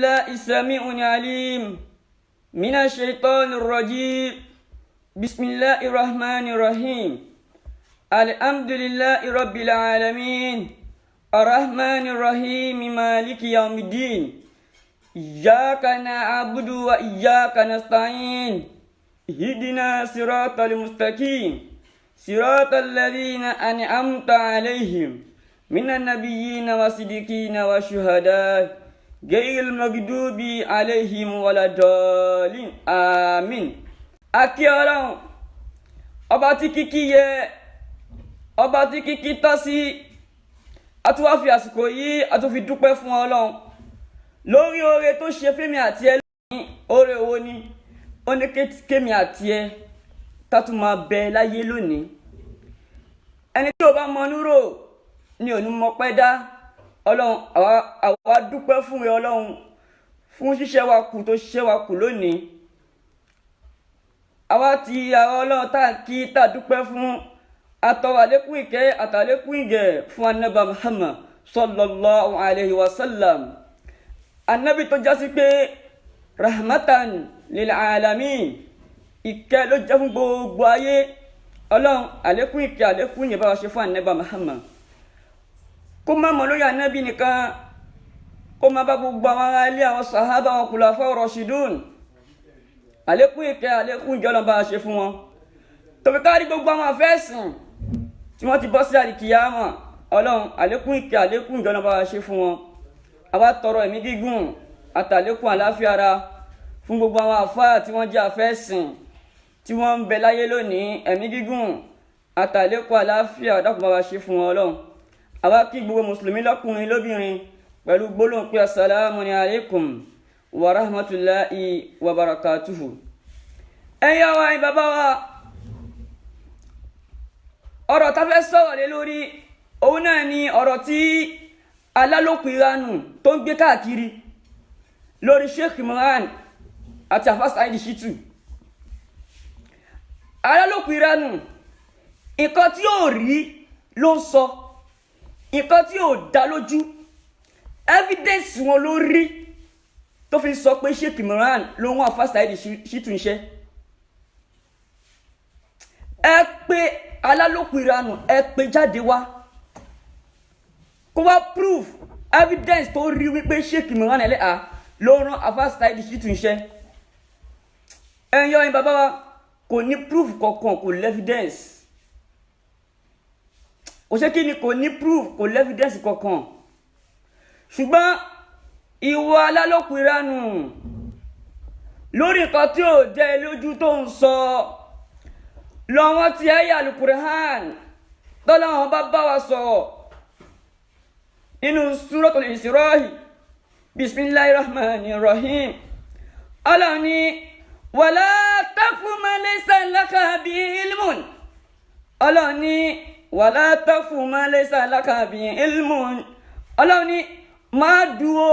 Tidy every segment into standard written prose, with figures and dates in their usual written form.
الله السميع العليم من الشيطان الرجيم. بسم الله الرحمن الرحيم. الحمد لله رب العالمين، الرحمن الرحيم، مالك يوم الدين. إياك نعبد وإياك نستعين، اهدنا صراط المستقيم، صراط الذين أنعمت عليهم من النبيين والصديقين والشهداء، غير المغضوب عليهم ولا الضالين. آمين. A kí Ọlọ́run, ọba tí kíkí yẹ, ọba tí kíkí tọ́ sí. A tún wá fi àsìkò yìí, a tún fi dúpẹ́ fún Ọlọ́run lórí oore tó ṣe fẹ́mi àti ẹ lónìí. Oore wo ni? Ó ní kémi àti ẹ ká tún máa bẹ láyé lónìí. Ẹni tí ò bá mọ núrò ni ò ní mọ pẹ́ dá. Ọlọ́run, àwa dúpẹ́ fún ẹ, Ọlọ́run, fún ṣíṣẹ́ wa kù tó ṣiṣẹ́ wa kù lónìí. Àwa ti àwọn Ọlọ́run tá a kí, tá a dúpẹ́ fún, atọ́wọ́ àlékún ìkẹ́ àtàlékún ìgẹ̀ fún Anábà Muhammad sallallahu alayhi wa sallam, anabi tó jásí pé rahmatan lil alamin, ìkẹ́ ló jẹ́ fún gbogbo ayé. Ọlọ́run, àlékún ìkẹ́, àlékún ìyẹn bá wa ṣe fún Anábà Muhammad. Kó má mọ lórí anabi nìkan, kó má bá gbogbo àwọn ará ilé, àwọn sàhábà, àwọn khulafa rashidun. Àlékún ìkẹ́, àlékún ìjọ lọ́n bá wa ṣe fún wọn, tòbí kárí gbogbo àwọn àfẹ́sìn tí wọ́n ti bọ́ sí àlìkìyàmọ̀. Ọlọ́run, àlékún ìkẹ́, àlékún ìjọ lọ́n bá wa ṣe fún wọn. Àwa tọrọ ẹ̀mí gígùn àtàlékún àláfíà ara fún gbogbo àwọn àfáà tí wọ́n jẹ́ àfẹ́sìn tí wọ́n ń bẹ láyé lónìí. Ẹ̀mí gígùn àtàlékún àláfíà, dákun bá wa ṣe fún wọn. Ọlọ́run, àwa kí gbogbo mùsùlùmí lọ́kùnrin lóbìnrin pẹ̀lú gbólóhùn pé asalaamu alaykum wa rahmatulahi wa barakatuhu. Ẹ̀yin àwa, ẹ̀yin bàbá wa, ọ̀rọ̀ tá fẹ́ sọ̀rọ̀ lé lórí òun náà ni ọ̀rọ̀ tí alálòkù ìranù tó ń gbé káàkiri lórí Sheikh Imran àti Afa Saheed Shittu. Alálòkù ìranù, nǹkan tí yóò rí ló ń sọ, nǹkan tí yóò dá lójú. Evidence wọn ló rí tó fi sọ pé Sheikh Imran ló ń wá Afa Saheed Shittu ń ṣe? Ẹ pé alálòkù ìranù, ẹ pé jáde wá, kó wá proof evidence tó rí wípé Sheikh Imran Eleha ló rán Afa Saheed Shittu ń ṣe. Ẹ̀yin ọ̀yin bàbá wa, kò ní proof kankan, kò l'evidence. Kò ṣe kí ni? Kò ní proof, kò l'evidence kankan. Ṣùgbọ́n ìwọ alálòkù ìranù, lórí nǹkan tí ò jẹ́ lójú tó ń sọ lọ́wọ́n tí ayé alukur'an tọ́lọ́wọ́n bá bá wa sọ̀rọ̀ nínú Suratul Isra'i. Bismillahir rahmanir rahim. Ọlọ́run ní wala taqfu ma laysa laka bihi ilmun. Ọlọ́run ní wala taqfu ma laysa laka bihi ilmun. Ọlọ́run ní má dúró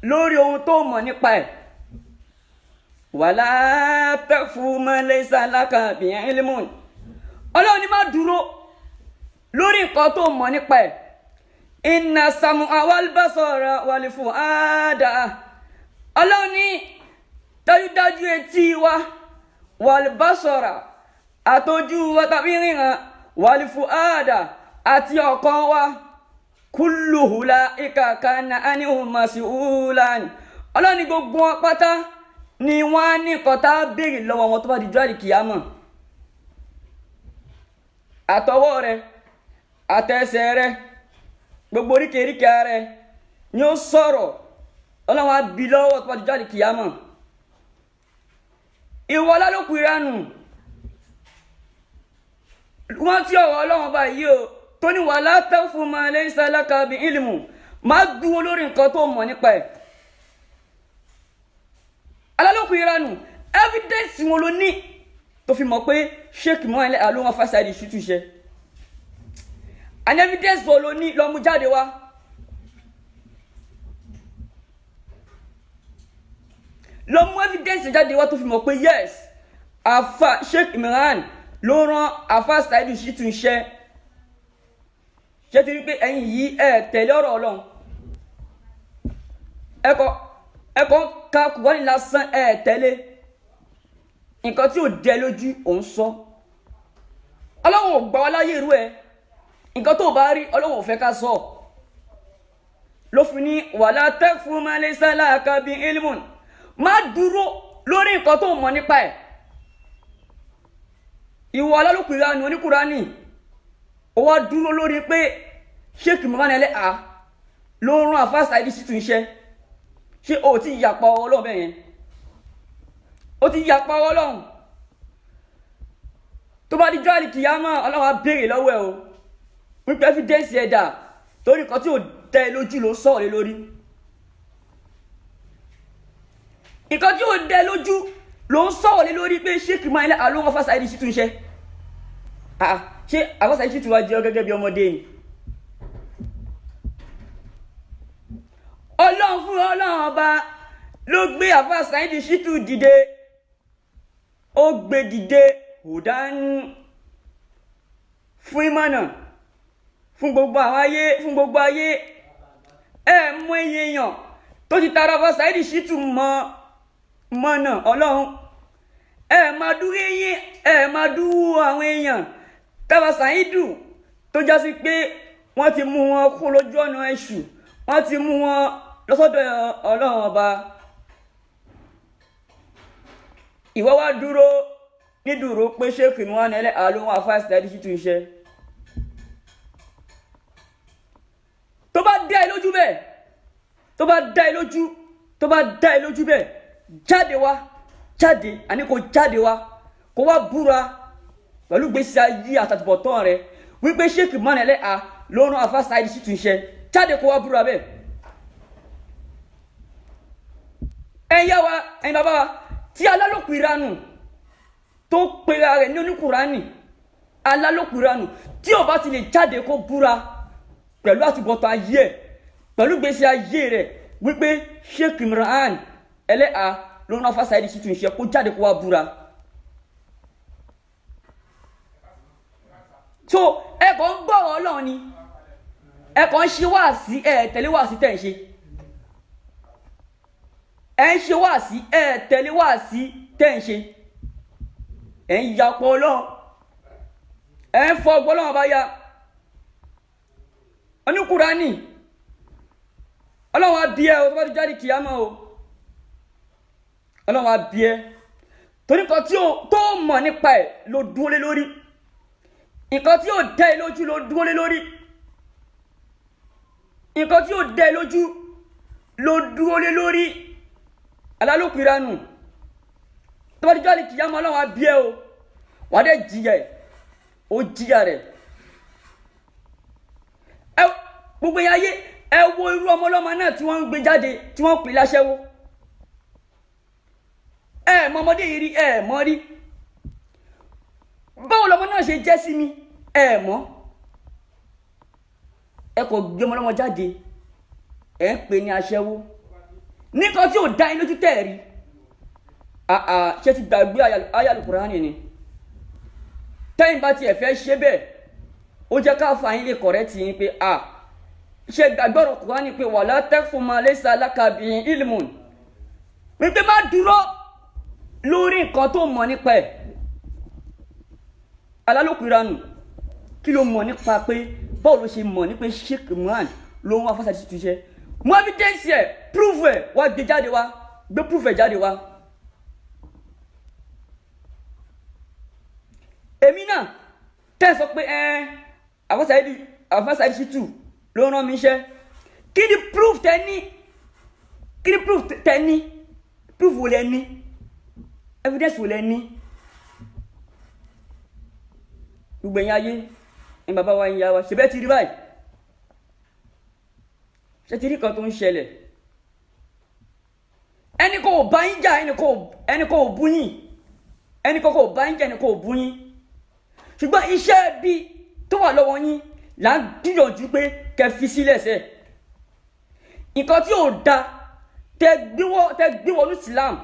lórí ohun tó mọ̀ nípa ẹ̀. Wala taqfu ma laysa laka bihi ilmun. Ọlọ́run ní má dúró lórí nǹkan tó mọ̀ nípa ẹ̀. Inna sam'a wal basara wal fu'ada. Ọlọ́run ní dájúdájú etí wa, wal basara, àtọjú wa tàbí ríran, wal fu'ada, àti ọkàn wa, kullu ulaika kana anhu mas'ulan. Ọlọ́run ní gbogbo wọn pátá ni wọ́n á ní nǹkan tá a béèrè lọ́wọ́ wọn tó bá di jọ́ àlìkìyámọ̀. Àtọwọ́ rẹ, àtẹsẹ̀ rẹ, gbogbo oríkèéríkèé rẹ ni ó sọ̀rọ̀. Ọlọ́run á bi lọ́wọ́ tó bá di jọ́ àlìkìyámọ̀. Ìwọ lálòkù ìranù, wọ́n tí ọ̀rọ̀ Ọlọ́run bá yí o tó ní wala taqfu ma laysa laka bi ilmu, má dúró lórí nǹkan tó mọ̀ nípa ẹ̀. Alálòkù ìranù, evidence wọn ló ní tó fi mọ̀ pé Sheikh Imran ló wọn Afa Saheed Shittu ṣe? And evidence wọn ló ní? Lọ mú jáde wá. Lọ mú evidence jáde wá tó fi mọ̀ pé yes, afa Sheikh Imran ló rán Afa Saheed Shittu ṣe. Ṣé ti rí pé ẹ̀yin yìí, ẹ tẹ̀lé ọ̀rọ̀ Ọlọ́run? Ẹ kọ Ẹ kàn ka Kùránì lásán, ẹ tẹ̀lé. Nǹkan tí ò dẹ lójú òun sọ. Ọlọ́run ò gbà wá láyé irú ẹ. Nǹkan tó bá rí, Ọlọ́run ò fẹ́ ká sọ. Ló fi ní wala taqfu ma laysa laka bi ilmun. Má dúró lórí nǹkan tó mọ̀ nípa ẹ̀. Ìwọ alálùkùránì oníkùránì, ó wá dúró lórí pé Sheikh Imran Eleha ló ń rán àfáà Saheed Shittu iṣẹ́. Ṣé o ti yapa Ọlọ́run bẹ́ẹ̀ yẹn? O ti yapa Ọlọ́run. Tó bá di jọ́ àlìkìyámà, Ọlọ́run á béèrè lọ́wọ́ ẹ o wípé evidence ẹ̀ dà, torí nǹkan tí ò tẹ́ ẹ lójú ló sọ̀rọ̀ lé lórí. Nǹkan tí ò dẹ́ ẹ lójú ló ń sọ̀rọ̀ lé lórí pé Sheikh Imran Eleha ló ń rán àfáà Saheed Shittu iṣẹ́. Ṣé àfáà Saheed Shittu wá jẹ́ ọ gẹ́gẹ́ bí ọmọdé ni? Ọlọ́run fún Ọlọ́run ọba ló gbé àfáà Saheed Shittu dìde. Ó gbé dìde hudan fún ìmọ̀nà fún gbogbo àwọn ayé, fún gbogbo ayé. Ẹ mọ iye èèyàn tó ti tara àfáà Saheed Shittu mọ mọ̀nà Ọlọ́run. Ẹ máa dúró eyín, ẹ máa dúró àwọn èèyàn táwa Saheed tó já sí pé wọ́n ti mú wọn kó lójú ọ̀nà èṣù, wọ́n ti mú wọn lọ́sọ̀dọ̀ Ọlọ́run ọba. Ìwọ wá dúró nídúró pé Sheikh Imran Eleha ló ń wá àfáà Saheed Shittu iṣẹ́. Tó bá dá ẹ lójú bẹ́ẹ̀, tó bá dá ẹ lójú, tó bá dá ẹ lójú bẹ́ẹ̀, jáde wá, jáde, àní kò jáde wá, kó wá búra pẹ̀lú gbèsè ayé àtàtúbọ̀tán rẹ wípé Sheikh Imran Eleha ló ń rán àfáà Saheed Shittu iṣẹ́. Jáde kó wá búra bẹ́ẹ̀. Ẹ̀yin yá wa, ẹ̀yin bàbá wa, tí alálòkù ìranù tó pera rẹ̀ ní oníkùránì, alálòkù ìranù tí ó bá ti lè jáde kó búra pẹ̀lú àtúbọ̀tán ayé ẹ̀, pẹ̀lú gbèsè ayé rẹ̀ wípé Sheikh Imran Eleha ló ń rán àfáà Saheed Shittu iṣẹ́, kó jáde kó wá búra. So ẹ kàn ń gbọ́rọ̀ Ọlọ́run ni, ẹ kàn ń ṣe wáàsí, ẹ tẹ̀lé wáàsí tẹ̀ ń ṣe. Ẹ ń ṣe wáàsí, ẹ tẹ̀lé wáàsí tẹ̀ ń ṣe. Ẹ ń yapọ̀ Ọlọ́run, ẹ ń fọ ọgbọ́n Ọlọ́run bá ya. Oníkùránì, Ọlọ́run á bí ẹ o tó bá ti jáde kìámọ́ o. Ọlọ́run á bí ẹ torí nǹkan tí o tó mọ̀ nípa ẹ̀ ló dúró lé lórí. Nǹkan tí ò dá ẹ lójú ló dúró lé lórí. Nǹkan tí ò dá ẹ lójú ló dúró lé lórí. Alálòkù ìranù tó bá ti jáde kìyàmọ́, Ọlọ́run á bí ẹ o, wàá dẹ̀ jìyà ẹ̀, ó jìyà rẹ̀. Ẹ gbogbo yẹn ayé, ẹ wo irú ọmọ ọlọ́mọ náà tí wọ́n ń gbé jáde tí wọ́n ń pè láṣẹ́wó. Ẹ mọ ọmọdé yìí rí, ẹ mọ rí. Báwo lọmọ náà ṣe jẹ́ sí mi? Ẹ mọ̀. Ẹ kò gbé ọmọ ọlọ́mọ jáde, ẹ ń pè ní aṣẹ́wó nìkan tí ò dá yín lójú tẹ̀ rí. Ṣé ti gbàgbé ayélujára ni? Tẹ́yìn bá tiẹ̀ fẹ́ ṣe bẹ́ẹ̀, ó jẹ́ ká fa yín lè kọ̀rẹ́tì yín pé a ṣe gbàgbọ́rọ̀ Kùránì pé wala taqfu ma laysa laka bihi ilmun, wípé má dúró lórí nǹkan tó mọ̀ nípa ẹ̀. Alálòkù ìranù, kí ló mọ̀ nípa pé báwo ló ṣe mọ̀ nípa Sheikh Imran ló ń wá àfáà Saheed Shittu iṣẹ́? Mú evidence ẹ̀, proof ẹ̀ wá, gbé jáde wá, gbé proof ẹ̀ jáde wá. Èmi náà tẹ́ sọ pé ẹ àfáà Saheed Shittu ló rán mi iṣẹ́, kí ni proof tẹ ní? Kí ni proof tẹ ní? Proof wo lẹ ní? Evidence wo lẹ ní? Gbogbo ẹ̀yin ayé, ẹ̀yin bàbá wa, ẹ̀yin ìyá wa, ṣe bẹ́ẹ̀ ti rí báyìí? Ṣe ti rí kan tó ń ṣẹlẹ̀? Ẹni kò bá yín jà, ẹni kò bú yín, ẹni kò bá yín jà, ẹni kò bú yín. Ṣùgbọ́n iṣẹ́ bí tó wà lọ́wọ́ yín là ń gbìyànjú pé kẹ́ fi sílẹ̀ sẹ́. Nǹkan tí ò da tẹ gbé wọnú Islam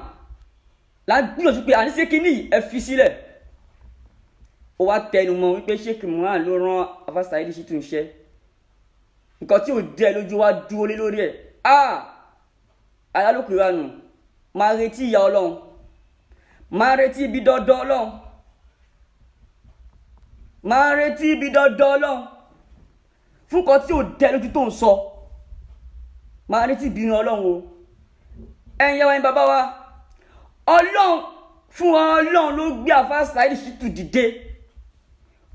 là ń gbìyànjú pé àní ṣé kíní ẹ fi sílẹ̀. Ó wá tẹnu mọ́ wípé Sheikh Imran ló rán àfáà Saheed Shittu iṣẹ́. Nǹkan tí ò dẹ́ lójú wá dúró lé lórí ẹ̀. Alálòkù ìranù, máa retí ìyà Ọlọ́run, máa retí ibi dandan Ọlọ́run, máa retí ibi dandan Ọlọ́run fún kan tí ò dẹ lójú tó ń sọ. Máa retí ìbínú Ọlọ́run o. Ẹ̀yin yẹn wá ní bàbá wa, Ọlọ́run fún Ọlọ́run ló gbé Àfáà Saheed Shittu dìde.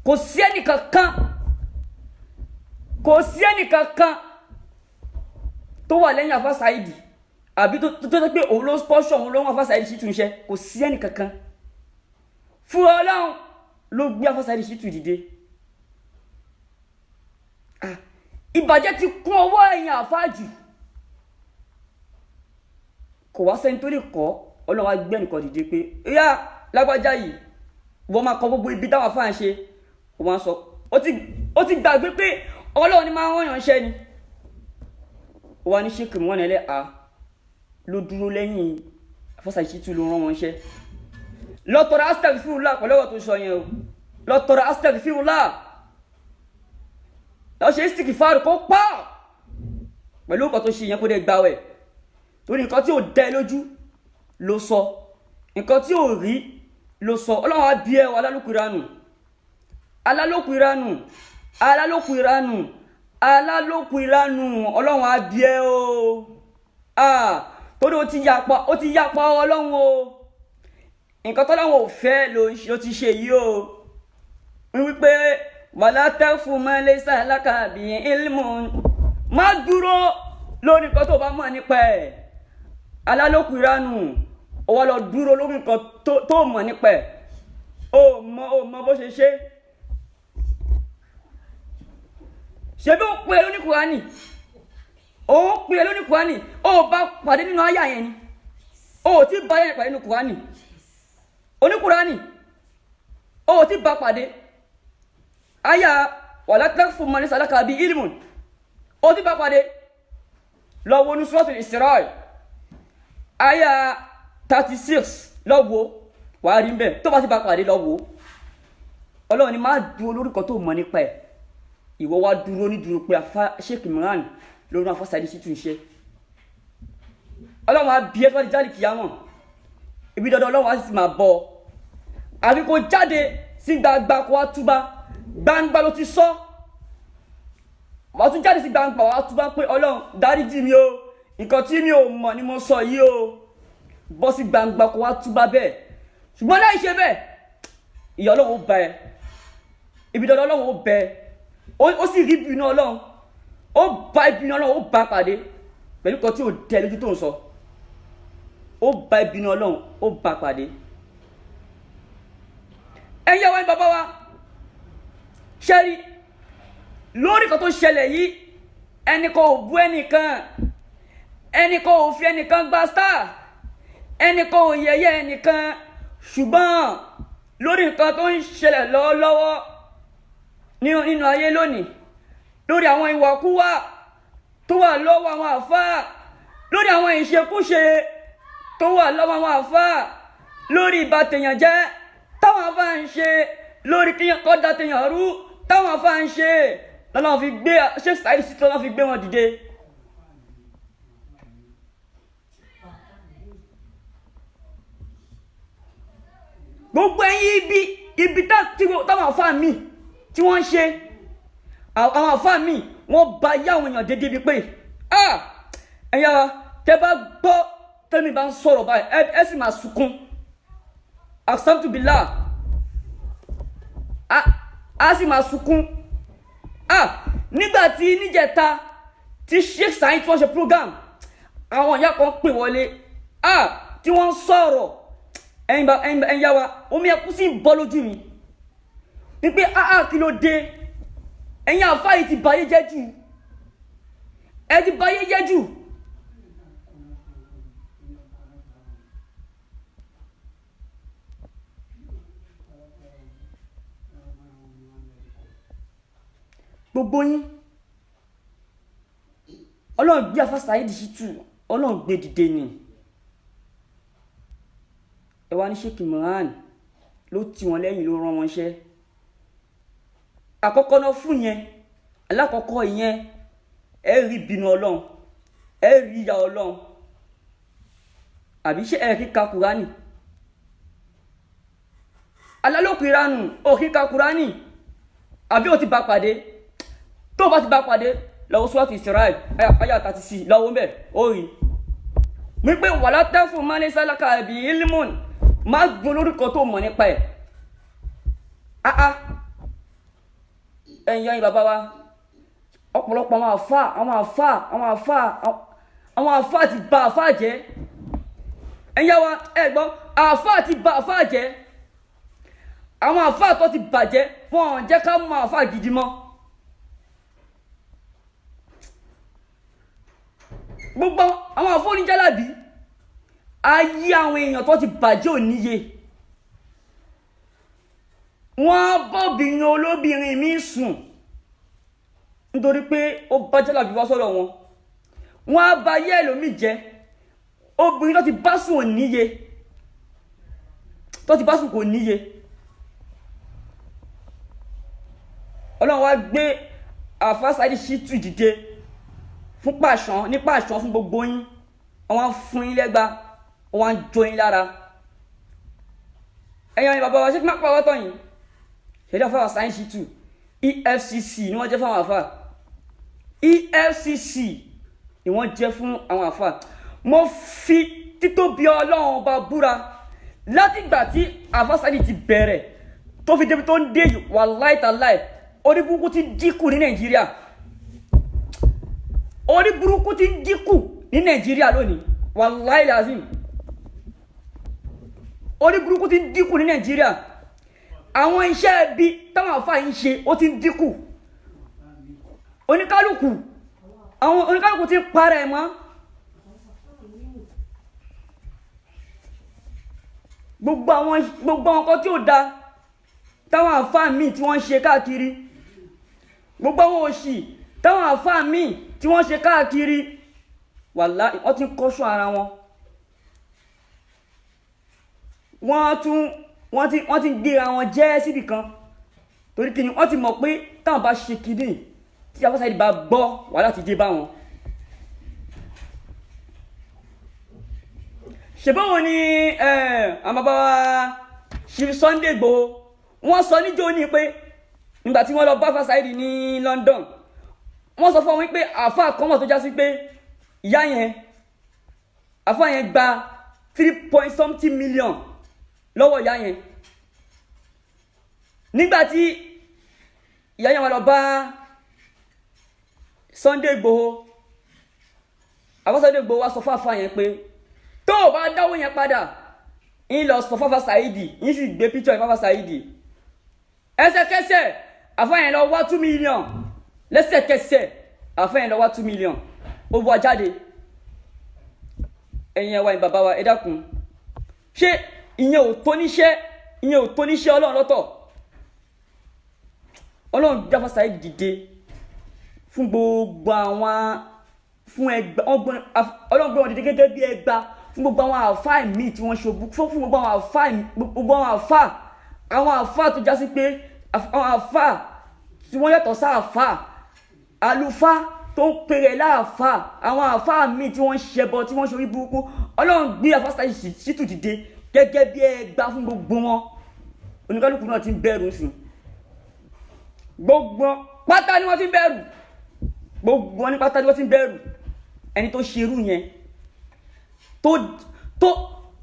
Kò sí ẹnìkankan, kò sí ẹnìkankan tó wà lẹ́yìn Àfáà Saheed àbí tó tó tó pé òun ló sponsor, òun ló ń Àfáà Saheed Shittu níṣẹ́. Kò sí ẹnìkankan. Fún Ọlọ́run ló gbé Àfáà Saheed Shittu dìde. Ìbàjẹ́ ti kún ọwọ́ ẹ̀yìn àfáà jù, kò wá sẹ́ni tó lè kọ́. Ọlọ́run wá gbé ẹnìkan dìde pé ìyá lágbájá yìí, wọ́n máa kọ gbogbo ibi táwọn àfáà ń ṣe. Wọ́n máa sọ ó ti gbàgbé pé Ọlọ́run ni máa ń rán yàn ṣẹ́ ni. Ó wá ní Sheikh Imran Eleha ló dúró lẹ́yìn Àfáà Saheed Shittu, ló rán wọn ṣẹ́. Lọ́tọ̀rọ̀ astaghfirullah pẹ̀lú ọ̀rọ̀ tó sọ yẹn o. Lọ́tọ̀rọ̀ astaghfirullah, lọ ṣe istighfar kó pa pẹ̀lú nǹkan tó ṣe yẹn, kó dé gbàwẹ̀, torí nǹkan tí ò dẹ́ lójú ló sọ, nǹkan tí ò rí ló sọ. Ọlọ́run á bí ẹ wọ alálòkù ìranù, alálòkù ìranù, alálòkù ìranù, alálòkù ìranù. Ọlọ́run á bí ẹ o, torí ó ti yapa, ó ti yapa Ọlọ́run o. Nǹkan tọ́lọ́run ò fẹ́ ló ti ṣe yìí o, wípé wala taqfu ma laysa laka bihi ilmun. Má dúró lórí nǹkan tó bá mọ̀ nípa ẹ̀. Alálòkù ìranù, ó wá lọ dúró lórí nǹkan tó mọ̀ nípa ẹ̀. Ó mọ bó ṣe ṣe. Ṣe bí ó pè é lóní Kùránì, ó pè é lóní Kùránì, ó bá pàdé nínú àyà yẹn ni ó ti bá yẹn pàdé nínú Kùránì, oníkùránì, ó ti bá pàdé àyà wala taqfu ma laysa laka bihi ilmun, ó ti bá pàdé. Lọ wo ní Suratul Isra àyà 36, lọ wo, wàá rí mbẹ. Tó bá ti bá pàdé, lọ wo. Ọlọ́run ni má dúró lórúkọ tó mọ̀ nípa ẹ̀. Ìwọ wá dúró ní dúró pé afá Sheikh Imran lórí Àfáà Saheed Shittu ń ṣe. Ọlọ́run á bí ẹ tó bá ti jáde kìyàmọ̀, ibi dandan Ọlọ́run á sì máa bọ̀ ọ. Àbí kó jáde sí gbangba, kó wá túbá gbangba. Ló ti sọ, wàá tún jáde sí gbangba, wàá túbá pé Ọlọ́run dáríjì mi o, nǹkan tí mi ò mọ̀ ni mo sọ yìí o. Bọ́ sí gbangba, kó wá túbá bẹ́ẹ̀. Ṣùgbọ́n láì ṣe bẹ́ẹ̀, ìyà Ọlọ́run ó bá ẹ, ibi dandan Ọlọ́run ó bẹ ẹ. Ó sì rí ìbínú Ọlọ́run, ó bá ìbínú Ọlọ́run, ó bá pàdé pẹ̀lú kan tí ò dẹ lójú tó ń sọ. Ó bá ìbínú Ọlọ́run, ó bá pàdé. Ẹ̀yin àwọn bàbá wa, ṣẹ́rí lórí kan tó ṣẹlẹ̀ yìí, ẹnìkan ò bú ẹnìkan, ẹnìkan ò fi ẹnìkan gba star, ẹnìkan ò yẹ̀yẹ́ ẹnìkan. Ṣùgbọ́n lórí nǹkan tó ń ṣẹlẹ̀ lọ́wọ́lọ́wọ́ nínú ayé lónìí, lórí àwọn ìwàkúwà tó wà lọ́wọ́ àwọn àfáà, lórí àwọn ìṣekúṣe tó wà lọ́wọ́ àwọn àfáà, lórí ìbátẹ̀yàn jẹ́ táwọn àfáà ń ṣe, lórí kíyàn kọ́ da tẹ̀yàn rú táwọn àfáà ń ṣe, lọ́nà fi gbé Sheikh Saheed Shittu, lọ́nà fi gbé wọn dìde. Gbogbo ẹ̀yin ibi táwọn àfáà mi tí wọ́n ń ṣe, àwọn àfáà mi wọ́n ba yá àwọn èèyàn dédé bíi pé ẹ̀yin ara tẹ́ bá gbọ́ tẹ́mi bá ń sọ̀rọ̀ báyìí, ẹ sì máa sunkún. Aqsamtu billah, a sì máa sunkún. Nígbà tí níjẹta tí Sheikh Saheed tí wọ́n ṣe program, àwọn ìyá kan pè wọlé tí wọ́n ń sọ̀rọ̀. Ẹ̀yin yá wa, omi ẹkún sì ń bọ́ lójú mi wípé kí ló dé? Ẹ̀yin àfáà yìí ti bayé jẹ́ jù, ẹ ti bayé jẹ́ jù. Gbogbo yín, Ọlọ́run gbé Àfáà Saheed Shittu, Ọlọ́run gbé dìde ni. Ẹ wá ní Sheikh Imran ló tì wọ́n lẹ́yìn, ló rán wọn ṣẹ́. Àkọ́kọ́ náà fún yẹn, alákọ̀ọ́kọ́ yẹn, ẹ rí ìbínú Ọlọ́run, ẹ rí ìyà Ọlọ́run. Àbí ṣé ẹ kí ka Kùránì? Alálòkù ìranù, ò kí ka Kùránì? Àbí o ti bá pàdé? Tó o bá ti bá pàdé, lọ́wọ́ Suratu Israel ayah 36, lọ́wọ́ ń bẹ̀ ó rí wípé wala taqfu ma laysa laka bihi ilmun, má gbọ́n lórúkọ tó mọ̀ nípa ẹ̀. Ah, ẹ̀yin ẹ̀yin bàbá wa, ọ̀pọ̀lọpọ̀ àwọn àfa, àwọn àfa, àwọn àfa, àwọn àfa ti bà àfa jẹ́. Ẹ̀yin wa, ẹ gbọ́, àfa ti bà àfa jẹ́. Àwọn àfa tó ti bàjẹ́, wọn ò jẹ́ ká mọ àfa gidi mọ́. Gbogbo àwọn àfọ oníjàlábí ayé, àwọn èèyàn tó ti bàjẹ́ ò níye. Wọ́n bọ́bìnrin olóbìnrin mi sùn nítorí pé ó bá jálàbí wá sọ́dọ̀ wọn. Wọ́n á ba ayé ẹlòmíì jẹ́. Obìnrin tó ti bá sùn ò níye, tó ti bá sùn kò níye. Ọlọ́run wá gbé Àfáà Saheed Shittu dìde fún pàṣán ní pàṣán fún gbogbo yín. Wọ́n á fún yín lẹ́gba, wọ́n á jó yín lára. Ẹ̀yin àwọn bàbá wa, ṣé kí má pa ọwọ́ tọ̀ yín? Ṣẹ̀dá Àfáà Saheed Shittu, EFCC ni wọ́n jẹ́ fún àwọn àfáà. EFCC ni wọ́n jẹ́ fún àwọn àfáà. Mo fi títóbi Ọlọ́run ọba búra, látìgbà tí Àfáà Saheed ti bẹ̀rẹ̀ tó fi débi tó ń dé yìí, wàláì tàláì, orí burúkú ti dínkù ní Nàìjíríà. Orí burúkú ti dínkù ní Nàìjíríà lónìí, wàláì lazim, orí burúkú ti dínkù ní Nàìjíríà. Àwọn iṣẹ́ ẹbí táwọn àfáà yìí ń ṣe, ó ti dínkù. Oníkálukú, àwọn oníkálukú ti ń para ẹ̀ mọ́. Gbogbo àwọn nǹkan tí ò da táwọn àfáà míì tí wọ́n ń ṣe káàkiri, gbogbo àwọn òṣì táwọn àfáà míì tí wọ́n ń ṣe káàkiri, wàláhì, wọ́n ti ń kọ́ṣọ́ ara wọn. Wọ́n tún wọ́n ti ń gbéra wọn jẹ́ síbì kan, torí kí ni? Wọ́n ti mọ̀ pé táwọn bá ṣe kinní tí Àfáà Saheed bá gbọ́, wàhálà ti dé bá wọn. Ṣèbáwọn ni àwọn bàbá wa Chief Sunday Igboho, wọ́n sọ níjó ní pé nígbà tí wọ́n lọ bá Àfáà Saheed ní London, wọ́n sọ fún wọn pé àáfàá kan wà tó já sí pé ìyá yẹn, àáfàá yẹn gba 3 point something million lọ́wọ́ ìyá yẹn. Nígbà tí ìyá yẹn wà lọ bá Sunday Igboho, Àfáà Sunday Igboho wá sọ fún àáfàá yẹn pé tó o bá dáwọ́ yẹn padà, ń lọ sọ fáfá Saheed, ń sì gbé píṣọ ìfáfá Saheed. Ẹsẹ̀kẹsẹ̀, àáfàá yẹn lọ wá 2 million. Lẹ́sẹ̀kẹsẹ̀, àáfàá yẹn lọ wá 2 million, ó wá jáde. Ẹ̀yin ẹ̀wà, bàbá wa, ẹ dákun, ṣé ìyẹn ò tó níṣẹ́? Ìyẹn ò tó níṣẹ́ Ọlọ́run lọ́tọ̀? Ọlọ́run gbé Àfáà Saheed dìde fún gbogbo àwọn, fún ẹgbà. Ọlọ́run gbé wọn dìde gẹ́gẹ́ bí ẹgbà fún gbogbo àwọn àfáà míì tí wọ́n ṣubú fún gbogbo àwọn àfáà, gbogbo àwọn àfáà, àwọn àfáà tó já sí pé àwọn àfáà tí wọ́n yàtọ̀ sáàfáà, àlùfáà tó ń pèrè láàfáà, àwọn àfáà míì tí wọ́n ń ṣẹbọ, tí wọ́n ń ṣorí burúkú. Ọlọ́run gbé Àfáà Saheed Shittu dìde gẹ́gẹ́ bí ẹgbà fún gbogbo wọn. Oníkálukú náà ti ń bẹ̀rù sí gbogbo pátá ni wọ́n ti ń bẹ̀rù. Gbogbo wọn ní pátá ni wọ́n ti ń bẹ̀rù ẹni tó ṣerú yẹn, tó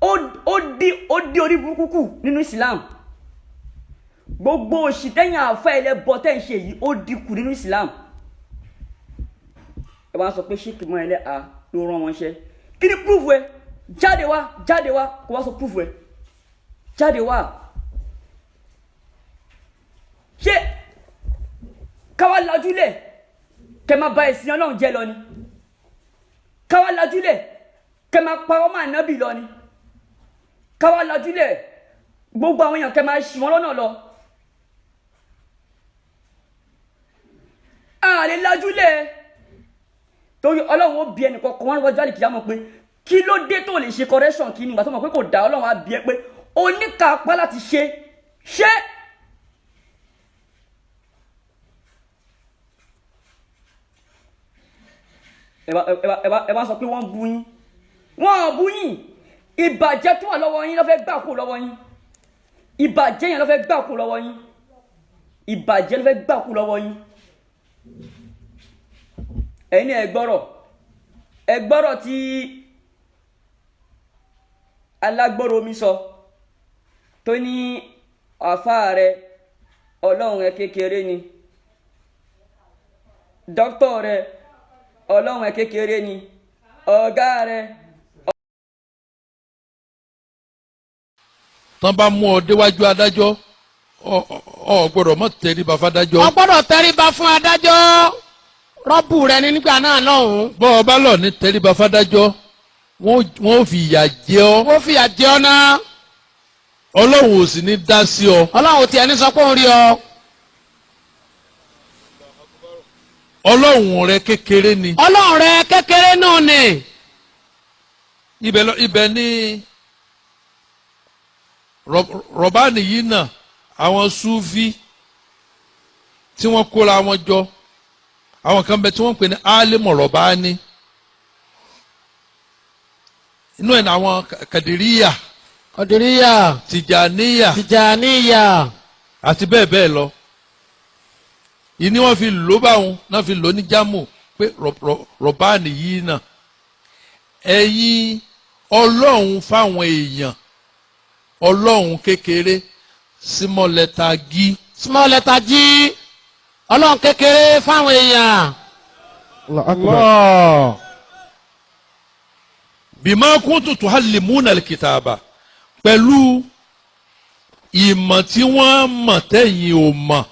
ó dí orí burúkú kù nínú Islam. Gbogbo òṣì tẹ́yìn àfẹ́ ẹlẹ́bọ tẹ́ ń ṣe yìí, ó dínkù nínú Islam. Ẹ wá sọ pé ṣéèkì mọ́ ẹlẹ́à ló rán wọn ṣẹ́. Kí ni proof ẹ? Jáde wá, jáde wá, kó wá sọ proof ẹ. Jáde wá. Ṣé káwá lajúlẹ̀ kẹ máa ba ẹ̀sìn Ọlọ́run jẹ́ lọ ni? Káwá lajúlẹ̀ kẹ máa parọ́ mọ́ ànábì lọ ni? Káwá lajúlẹ̀ gbogbo àwọn èèyàn kẹ máa ṣì wọ́n lọ́nà lọ? A lè lajúlẹ̀, torí Ọlọ́run ó bi ẹnì kọ̀ọ̀kan wọn wájú àlìkìyà mọ̀ pé kí ló dé tó lè ṣe correction. Kí ni ìgbà tó mọ̀ pé kò dá? Ọlọ́run á bi ẹ pé oníkàápá láti ṣe ṣé. Ẹ bá sọ pé wọ́n bu yín, wọ́n ò bu yín. Ìbàjẹ́ tó wà lọ́wọ́ yín ló fẹ́ gbà kú lọ́wọ́ yín. Ìbàjẹ́ yẹn ló fẹ́ gbà kú lọ́wọ́ yín. Ìbàjẹ́ ló fẹ́ gbà kú lọ́wọ́ yín. Ẹ̀yin ẹ gbọ́rọ̀, ẹ gbọ́rọ̀ tí alágbọ́rọ̀ omi sọ tó ní àfáà rẹ ọlọ́run ẹ kékeré ni, dókítà rẹ ọlọ́run ẹ kékeré ni, ọ̀gá rẹ. Tán bá mú ọ déwájú adájọ́, ọ gbọ́dọ̀ mọ́ tẹríba fádájọ́. Ọ gbọ́dọ̀ tẹríba fún adájọ́, rọ́bù rẹ ní nígbà náà lọ́hùn-ún. Bọ́ ọ bá lọ ní tẹríba fádájọ́, wọ́n ó fi ìyà jẹ ọ́. Wọ́n fìyà jẹ ọ́ náà. Ọlọ́run ò sì ní dá sí ọ. Ọlọ́run tiẹ̀ ní sọ pé òun rí ọ. Ọlọ́run rẹ kékeré ni. Ọlọ́run rẹ kékeré náà ni. Ibẹ̀ lọ ibẹ̀ ní rọ̀bánì yìí náà, àwọn súfí tí wọ́n kóra wọn jọ, àwọn kan bẹ tí wọ́n ń pè ní álímọ̀ rọ̀bánì, inú ẹ̀ ní àwọn kàdíríyà, Kọ̀dìríyà, tìjàníyà, Tìjàníyà, àti bẹ́ẹ̀ bẹ́ẹ̀ lọ. Ìní wọ́n fi lò báwọn náà fi lò ní jámù pé rọ̀bánì yìí náà, ẹ̀yin ọlọ́run fáwọn èèyàn, ọlọ́run kékeré, small letter g. Small letter G, ọlọ́run kékeré fáwọn èèyàn. Allah. Bima kuntum tuhallimuna alkitaba, pẹ̀lú ìmọ̀ tí wọ́n mọ̀ tẹ́yìn ò mọ̀.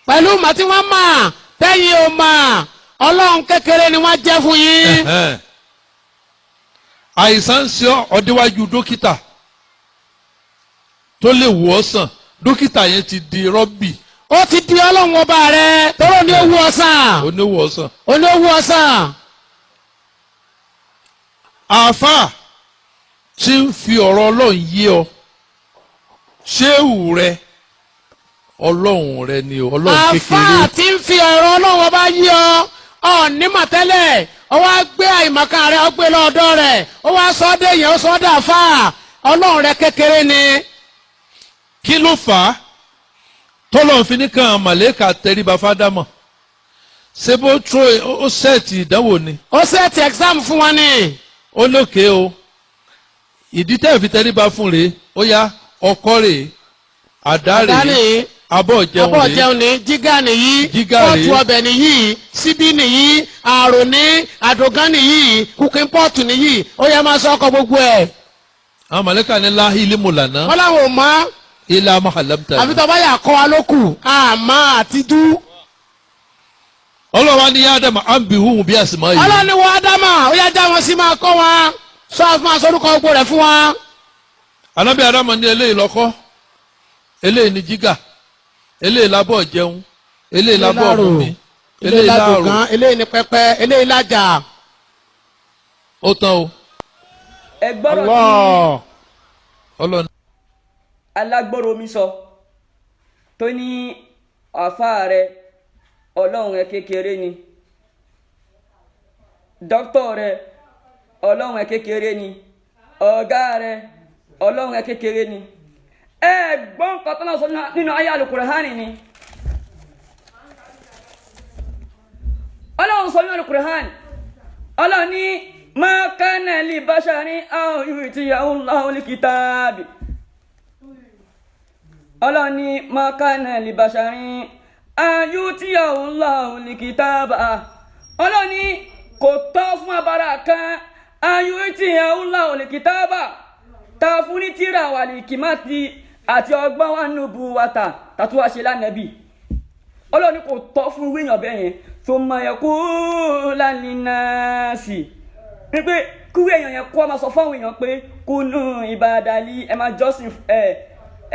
Pẹ̀lú màá tí wọ́n mọ̀ tẹ́yìn ò mọ̀, ọlọ́run kékeré ni wọ́n jẹ́ fún yín. Ẹ̀hẹ́n. Àìsàn ń ṣe ọ́, ọdíwájú dókítà tó lè wò ọ́ sàn, dókítà yẹn ti di rọ́bì. Ó ti di ọlọ́run ọba rẹ tọ́rọ ní owó ọ̀sán. Oníwò ọ̀sán. Ó ní owó ọ̀sán. Àáfàá tí ń fi ọ̀rọ̀ ọlọ́run yé ọ, ṣéwù rẹ ọlọ́run rẹ ni o, ọlọ́run kékeré. Àfáà tí ń fi ọ̀rọ̀ ọlọ́run ọba yí ọ, ọ̀ní mọ̀tẹ́lẹ̀, ó wá gbé àìmọ̀kan rẹ, ó gbé lọ́dọ̀ rẹ̀, ó wá sọ ọ́ déyàn, ó sọ ọ́ dàfà, ọlọ́run rẹ kékeré ni. Kí ló fà á tọ́lọ́run fi ní kàn màlẹ́kà tẹríba fádámọ̀? Ṣé bó tó ó sẹ́ẹ̀tì ìdánwò ni? Ó set exam fún wọn ni. Ó lókè o, ìdí tẹ́ fi tẹríba fún rèé, ó yá, ọkọ́ rèé, àdá Àdá rèé, nìyí, abọ́ jẹun abọ́ rèé, jẹun ní, jígà nìyí, Jígà pọ́ọ̀tù rèé. ọbẹ̀ nìyí, síbí nìyí, àrò ní, àdògán nìyí, cooking pot nìyí, ó yẹ máa sọ ọkọ̀ gbogbo ẹ̀. Àwọn màlẹ́kà ní láhìlì mùlànà Wọ́n láwọn ò mọ̀. Ilà mahalamta. Àfi tó bá yà kọ́ wa ló kù àmọ́ àtijú. Ọlọ́wà ní yá Ádámù àǹbì hùhùn bí àsìmọ́ yìí. Ọlọ́ni wọ Ádámà, ó yá já wọn sí, máa kọ́ wọn, sọ máa sọdúnkọ gbogbo rẹ̀ fún wọn. Anábì Ádámù ní eléyìí lọ́kọ́, eléyìí ní jígà, eléyìí lábọ̀ jẹun, eléyìí lábọ̀ mumi, eléyìí láàrò. Ládùgán, eléyìí ní pẹpẹ, eléyìí lájà. Ó tán o. Ẹ gbọ́rọ̀ tí Allah. Ọlọ́ni. alágbọ́rọ̀ omi sọ tó ní àfáà rẹ ọlọ́run ẹ kékeré ni, dókítà rẹ ọlọ́run ẹ kékeré ni, ọ̀gá rẹ ọlọ́run ẹ kékeré ni. Ẹ gbọ́ nǹkan tó náà sọ nínú ayé alukurahani ni. Ọlọ́run sọ nínú alukurahani, ọlọ́run ní ma kana li basharin aw yu'tiyahu Allahu al-kitabi. Ọlọ́run ní ma kana li basharin an yu'tiyahu Allahu al-kitaba. Ọlọ́run ní kò tọ́ fún abara kan, an yu'tiyahu Allahu al-kitaba, ta fún ní tíra wà ní kìmáàtì àti ọgbọ́n wà nùbù wàtà tàtúwà ṣe lánàbì. Ọlọ́run ní kò tọ́ fún wíyàn bẹ́ẹ̀ yẹn, thumma yaqula linnasi, wípé kúrú èèyàn yẹn kó máa sọ fáwọn èèyàn pé kunu ibadali, ẹ máa jọ́sìn,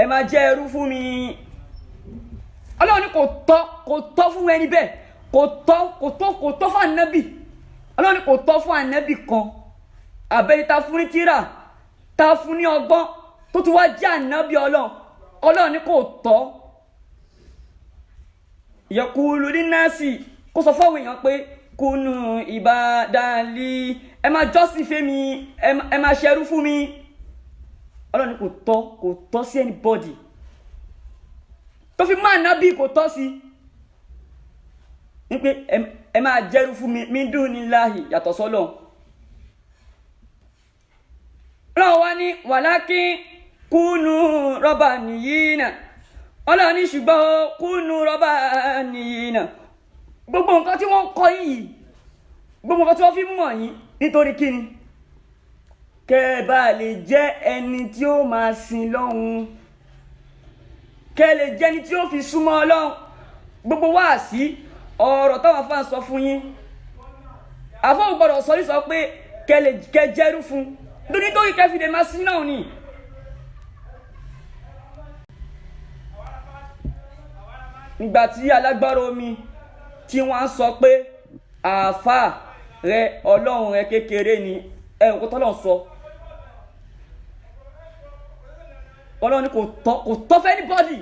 ẹ máa jẹ́ ẹrú fún mi. Ọlọ́run ní kò tọ́, kò tọ́ fún ẹni bẹ́ẹ̀, kò tọ́, kò tọ́, kò tọ́ fún ànábì. Ọlọ́run ní kò tọ́ fún ànábì kan àbẹ́ni ta fún ní tírà, ta fún ní ọgbọ́n, tó tún wá jẹ́ ànábì Ọlọ́run. Ọlọ́run ní kò tọ́ yaqulu linnasi, kó sọ fáwọn èèyàn pé kunu ibadali, ẹ máa jọ́sìn fẹ́mi, ẹ máa ṣẹrú fún mi. Ọlọ́run ní kò tọ́, kò tọ́ sí anybody tó fi máa nábì, kò tọ́ sí ní pé ẹ máa jẹ́rú fún mi min dunillahi, yàtọ̀ sọ́lọ̀. Ọlọ́run wá ní walakin kunu rabbaniyina. Ọlọ́run ní ṣùgbọ́n ó kunu rabbaniyina. Gbogbo nǹkan tí wọ́n ń kọ́ yìí, gbogbo nǹkan tí wọ́n fi mọ̀ yín, nítorí kíni? Kẹ́ ẹ bá lè jẹ́ ẹni tí ó máa sin lọ́hùn, kẹ́ ẹ lè jẹ́ ẹni tí ó fi súnmọ́ Ọlọ́hun. Gbogbo wáàsí ọ̀rọ̀ táwọn afáà sọ fún yín, àfọwọ́ gbọ́dọ̀ sọ ní sọ pé kẹ́ lè kẹ́ jẹ́rú fún nítorí kẹ́ fi lè máa sin náà ni. Nígbà tí alágbára omi tí wọ́n á sọ pé àáfàá rẹ Ọlọ́run rẹ kékeré ni, ẹ ò kó tọ́lọ̀ sọ. Ọlọ́run ni kò tọ́, kò tọ́ fẹ́ anybody.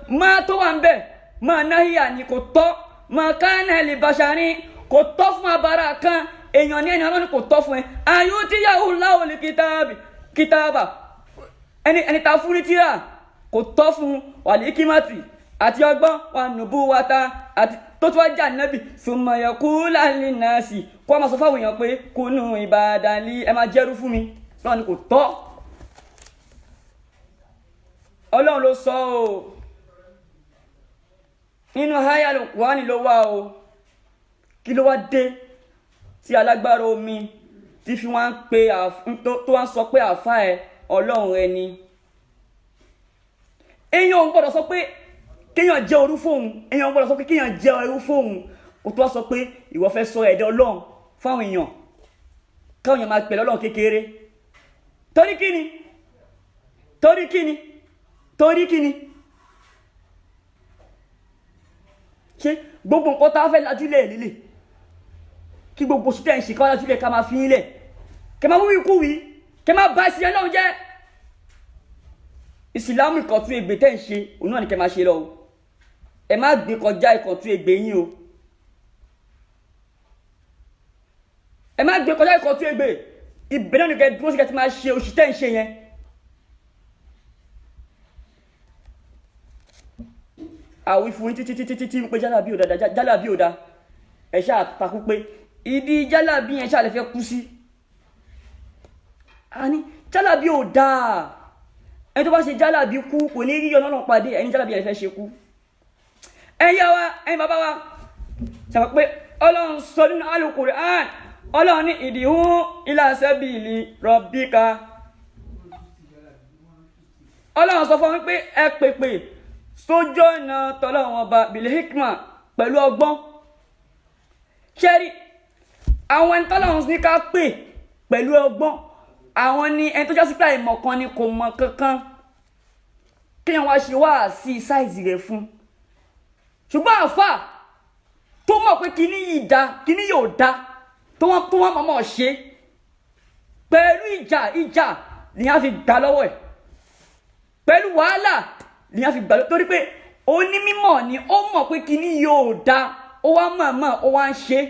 Máa tó wà ń bẹ̀ máa náhìyà ni kò tọ́, máa ká náà lè bàṣà ní kò tọ́ fún abara kan èèyàn ní ẹni. Ọlọ́run kò tọ́ fún ẹ àyù tí yahoo láwọ̀ lè kìtàbì kìtàbà ẹni ẹni ta fún ní tíra kò tọ́ fún wàlíkímàtì àti ọgbọ́n wà nùbú wata àti tó tún wá jà nábì sùmọ̀yẹ̀kú láàrin náà sì kó a máa sọ fáwọn èèyàn pé kúnú ìbàdàn lí ẹ máa jẹ́rú fún mi. Ọlọ́run ni kò tọ́. Ọlọ́run ló sọ o, nínú háyà Kùránì ló wà o. Kí ló wá dé tí alágbára omi tí fi wá ń pe tó wá ń sọ pé àfa ẹ Ọlọ́run rẹ ni? Èèyàn ò gbọ́dọ̀ sọ pé kéèyàn jẹ́ orú fóun, èèyàn ò gbọ́dọ̀ sọ pé kéèyàn jẹ́ ẹrú fóun. Kó tó wá sọ pé ìwọ fẹ́ sọ ẹ̀dẹ̀ Ọlọ́run fáwọn èèyàn, káwọn èèyàn máa pè lọ́lọ́run kékeré. Torí kíni? Torí kíni? Torí kíni? Ṣé gbogbo nǹkan tá a fẹ́ lajúlẹ̀ lílè kí gbogbo oṣù tẹ̀ ń ṣe ká lajúlẹ̀ ká máa fi yín lẹ̀, kẹ́ máa wíwí kú wí, kẹ́ máa bá ìsìn Ọlọ́run jẹ́? Ìsìlámù ìkọ̀tún ègbè tẹ̀ ń ṣe òun náà ni kẹ́ máa ṣe lọ o. Ẹ má gbé kọjá ìkọ̀tún ègbè yín o. Ẹ má gbé kọjá ìkọ̀tún ègbè ibẹ̀ náà ni kẹ́ dúró sí, kẹ́ ti máa ṣe oṣù tẹ̀ ń ṣe yẹn. Àwí fún yín títí títí títí pé jálàbí ò da, jálàbí ò da. Ẹ ṣáà takú pé ìdí jálàbí yẹn ṣáà lè fẹ́ kú sí. A ní jálàbí ò dáa, ẹni tó bá ṣe jálàbí kú kò ní rí ọ̀nà náà pàdé. Ẹni jálàbí yẹn fẹ́ ṣe kú. Ẹ̀yin yá wa, ẹ̀yin bàbá wa, ṣàpọ̀ pé Ọlọ́run sọ nínú Al-Qur'an, Ọlọ́run ní ìdìhún ila sabili rabbika. Ọlọ́run sọ fún mi pé ẹ pèpè sójú ọ̀nà tọ́lọ́run ọba bil hikma, pẹ̀lú ọgbọ́n. Ṣẹ́rí àwọn ẹni tọ́lọ́run ní ká pè pẹ̀lú ọgbọ́n, àwọn ni ẹni tó jásí pé àìmọ̀ kan ni, kò mọ̀ kankan, kéèyàn wá ṣe wá sí sáìzì rẹ̀ fún. Ṣùgbọ́n àfà tó mọ̀ pé kíní yìí da, kíní yóò da, tó wọ́n mọ̀mọ́ ṣe pẹ̀lú ìjà, ìjà ni a fi gbà lọ́wọ́ ẹ̀, pẹ̀lú wàhálà ni a fi gbà lọ́wọ́, torí pé onímọ̀ ni, ó mọ̀ pé kíní yóò da, ó wá mọ̀ọ́mọ̀ ó wá ń ṣe.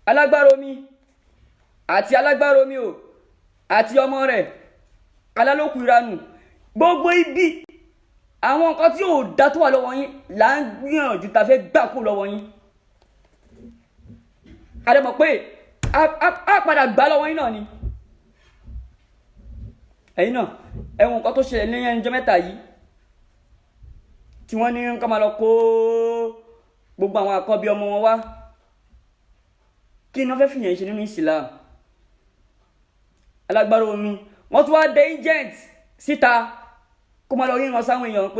Alágbára omi àti alágbára omi o àti ọmọ rẹ̀ alálòkù ìranù, gbogbo ibi àwọn nǹkan tí ò da tó wà lọ́wọ́ yín là ń gbìyànjú ta fẹ́ gbà kó lọ́wọ́ yín. A dẹ̀ mọ̀ pé a padà gbà lọ́wọ́ yín náà ni. Ẹ̀yin náà ẹ̀wọ̀n nǹkan tó ṣẹlẹ̀ ní ẹnjọ́ mẹ́ta yìí tí wọ́n ní ká máa lọ kó gbogbo àwọn àkọ́bí ọmọ wọn wá. Kí ni wọ́n fẹ́ fìyàn ṣe nínú Islam? Alágbára omi wọ́n tún wá dé agent síta kó máa lọ ríran sáwọn èèyàn pé.